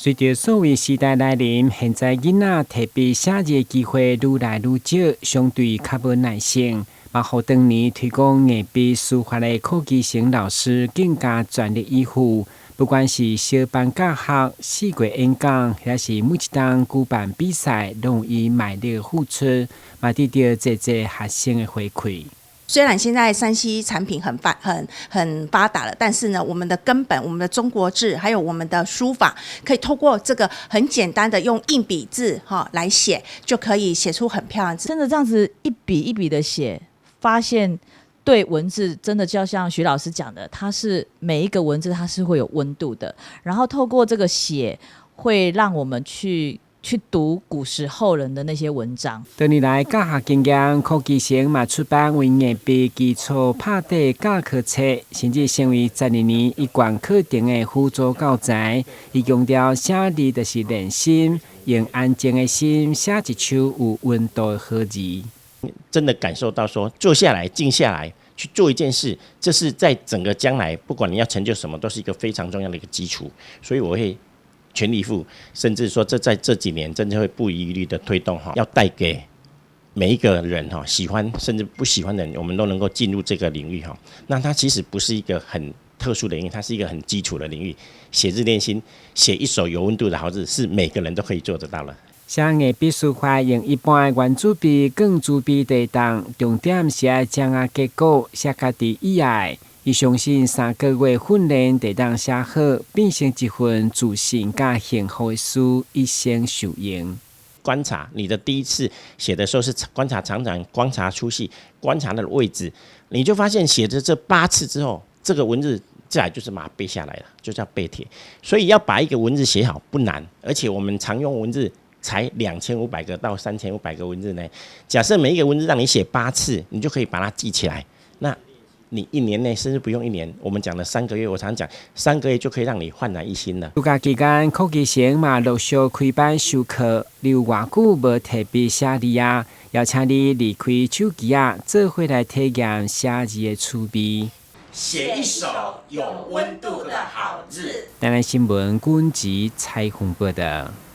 隨著數位時代來臨，現在囡仔提筆寫字的機會愈來愈少，相對較無耐性。嘛，予當年推廣硬筆書法的柯基成老師更加全力以赴。不管是小班教學、四國演講，抑是每一冬舉辦比賽，攏伊賣力付出，嘛得著濟濟學生的回饋。雖然現在3C 產品很發達了，但是呢，我們的根本，我們的中國字，還有我們的書法，可以透過這個很簡單的用硬筆字哈來寫，就可以寫出很漂亮字。真的這樣子一筆一筆的寫，發現對文字真的就像徐老師講的，它是每一個文字它是會有溫度的。然後透過這個寫，會讓我們去讀古時候人的那些文章。多年來教學經驗，柯基成嘛出版為硬筆基礎拍底教科冊，甚至成為12年一貫課程的輔助教材。伊強調寫字就是練心，用安靜的心寫一手有溫度的好字。真的感受到說，坐下來、靜下來去做一件事，這是在整個將來，不管你要成就什麼，都是一個非常重要的一個基礎。所以我會全力以赴，甚至說這在這幾年真的會不遺餘力的推動哈，要帶給每一個人哈，喜歡甚至不喜歡的人，我們都能夠進入這個領域哈。那它其實不是一個很特殊的領域，它是一個很基礎的領域。寫字練心，寫一手有溫度的好字，是每個人都可以做得到的。寫硬筆書法用一般的圓珠筆、鋼珠筆會當，重點是愛將啊結果寫家己喜愛。伊相信3個月訓練就當寫好，變成一份自信佮幸福的書，一生受用。觀察你的第一次寫的時候是觀察長短、觀察粗細、觀察那個位置，你就發現寫着這8次之後，這個文字再來就是把它背下來了，就叫背帖。所以要把一個文字寫好不難，而且我們常用文字才2500個到3500個文字呢。假設每一個文字讓你寫八次，你就可以把它記起來。那你一年內甚至不用一年，我們講的三個月，我常講三個月就可以讓你煥然一新了。暑假期間，柯基成嘛陸續開班授課，你有偌久無提筆寫字啊？邀請你離開手機啊，做伙來體驗寫字的趣味。寫一手有溫度的好字。台南新聞，軍籍采訪報道。